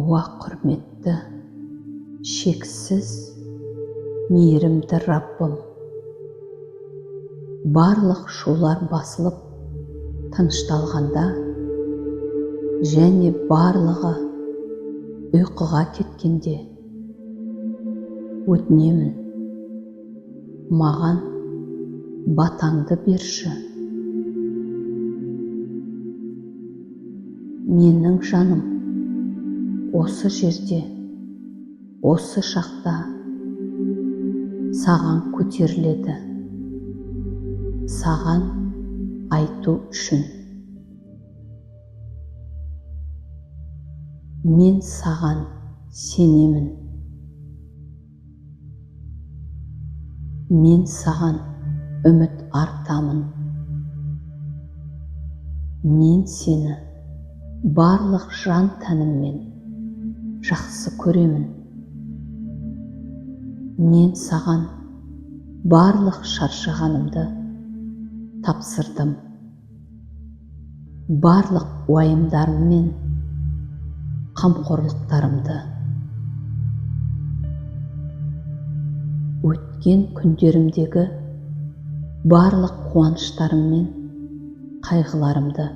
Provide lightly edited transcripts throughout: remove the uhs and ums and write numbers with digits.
Уа құрметті, шексіз мейірімді Раббым, барлық шулар басылып тынышталғанда және барлығы ұйқыға кеткенде өтінемін, маған батаңды берші. Менің жаным осы жерде, осы шақта саған көтеріледі, саған айту үшін. Мен саған сенемін. Мен саған үміт артамын. Мен сені барлық жан тәніммен жақсы көремін. Мен саған барлық шаршағанымды тапсырдым. Барлық уайымдарым мен қамқорлықтарымды. Өткен күндерімдегі барлық қуаныштарым мен қайғыларымды.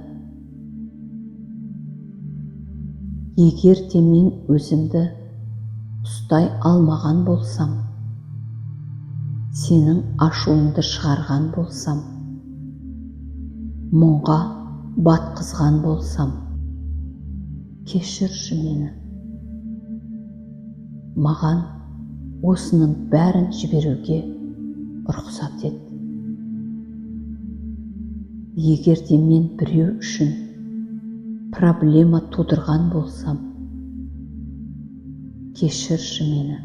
Егер де мен өзімді ұстай алмаған болсам, сенің ашуыңды шығарған болсам, мұңға батқызған болсам, кешірші мені. Маған осының бәрін жіберуге рұқсат ет. Егер де мен біреу үшін проблема тудырған болсам, кешірші мені.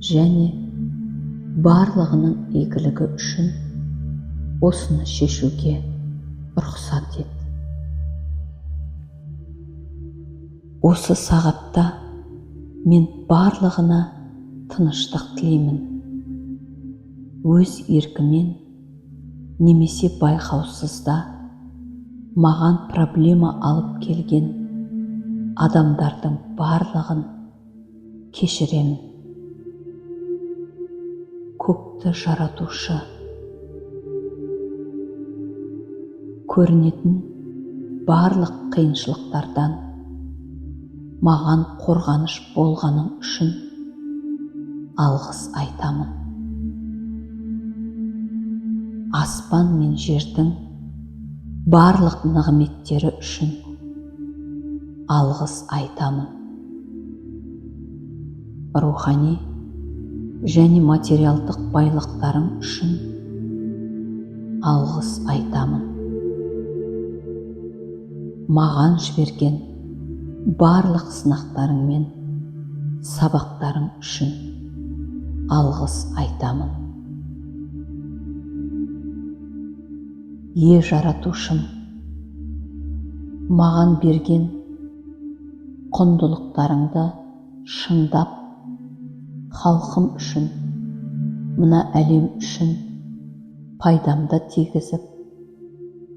Және барлығының игілігі үшін осыны шешуге рұқсат ет. Осы сағатта мен барлығына тыныштық тілеймін. Өз еркімен немесе байқаусызда маған проблема алып келген адамдардың барлығын кешіремін. Көкті жаратушы, көрінетін барлық қиыншылықтардан маған қорғаныш болғаның үшін алғыс айтамын. Аспан мен жердің барлық нығметтері үшін алғыс айтамын. Рухани және материалдық байлықтарың үшін алғыс айтамын. Маған жіберген барлық сынақтарың мен сабақтарың үшін алғыс айтамын. Е жаратушым, маған берген құндылықтарыңды шыңдап, халқым үшін, мына әлем үшін пайдамды тигізіп,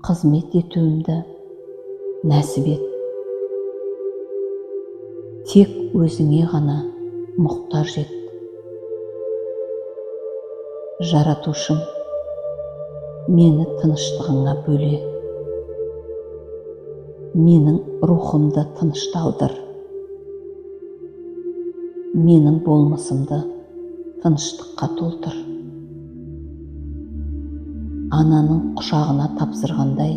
қызмет етуімді нәсіп ет. Тек өзіңе ғана мұқтаж ет. Жаратушым, мені тыныштығыңа бөле. Менің рухымды тынышталдыр. Менің болмысымды тыныштыққа толтыр. Ананың құшағына тапсырғандай,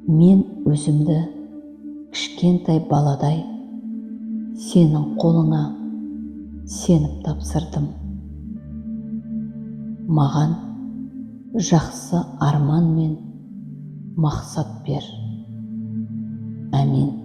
мен өзімді кішкентай баладай сенің қолыңа сеніп тапсырдым. Маған жақсы арман мен мақсат бер. Әмин.